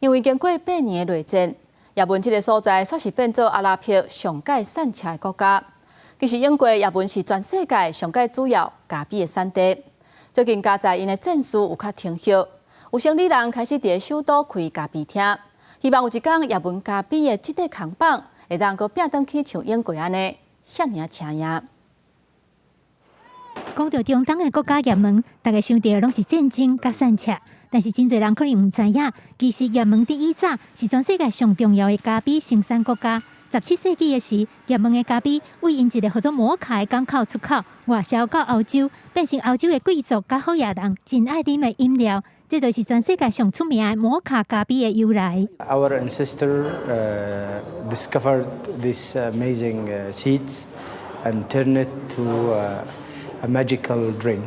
因為經過8年的內戰，也門這个所在煞是變做阿拉伯上蓋產赤的國家。其實英國也門是全世界上蓋主要咖啡的產地。最近加在𪜶的戰事有較停歇，有生理人開始佇首都開咖啡廳，希望有一工也門咖啡的這塊扛棒會當閣拚轉去像英國按呢遐爾仔請贏。講著中東的國家也門，大家想著攏是戰爭佮散赤，但是真濟人可能毋知影，其實也門佇以早是全世界上重要的咖啡生產國家。17世紀的時，也門的咖啡為𪜶一个號做摩卡的港口出口，外銷到歐洲，變成歐洲的貴族佮好額人真愛啉的飲料。這就是全世界上出名的摩卡咖啡的由來。 Our ancestor discovered these amazing seeds and turned it to a magical drink.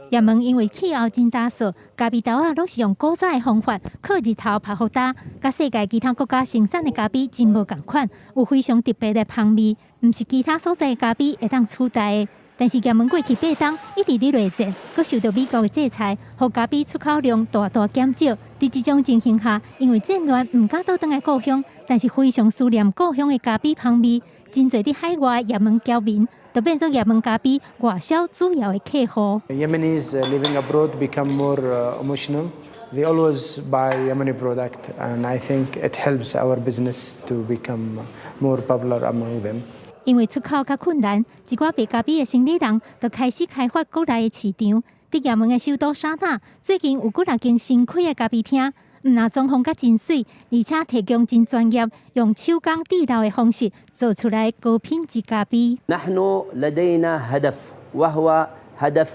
也門因為氣候真乾燥，咖啡豆仔攏是用古早的方法，靠日頭曝予焦，佮世界其他國家生產的咖啡真無仝款，有非常特別的芳味，毋是其他所在的咖啡會當取代的。但是也門過去8冬一直佇內戰，閣受著美國的制裁，予咖啡出口量大大減少。佇這種情形下，因為戰亂毋敢倒轉來故鄉，但是非常思念故鄉的咖啡芳味，真濟佇海外也門僑民，就變做也門咖啡外銷主要的客戶。 Yemenis living abroad become more emotional. They always buy Yemeni product, and I think it helps our business to become more popular among them. 因為出口較困難，一寡賣咖啡的生理人就開始開發國內的市場。佇也門的首都沙那，最近有幾若間新開的咖啡廳，毋但裝潢甲真媠，而且提供真專業，用手工製豆的方式做出來高品質咖啡。 نحن لدينا هدف وهو هدف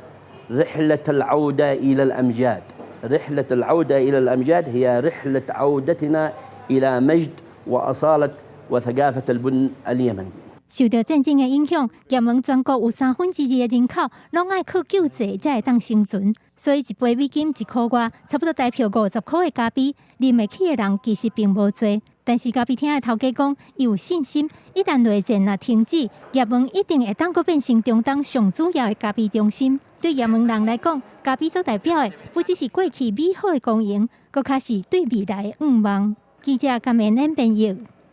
رحلة العودة إلى الأمجاد. رحلة العودة إلى الأمجاد هي رحلة عودتنا إلى مجد وأصالة وثقافة البن اليمني. 受著戰爭的影響，也門全國有2/3的人口攏愛靠救濟才會當生存，所以一杯美金1箍外，差不多台票50箍的咖啡，啉會起的人其實並無濟。但是咖啡廳的頭家講，伊有信心，一旦內戰若停止，也門一定會當閣變成中東上主要的咖啡中心。對也門人來講，咖啡所代表的不只是過去美好的光榮，閣較是對未來的願望。記者甘明恩編譯。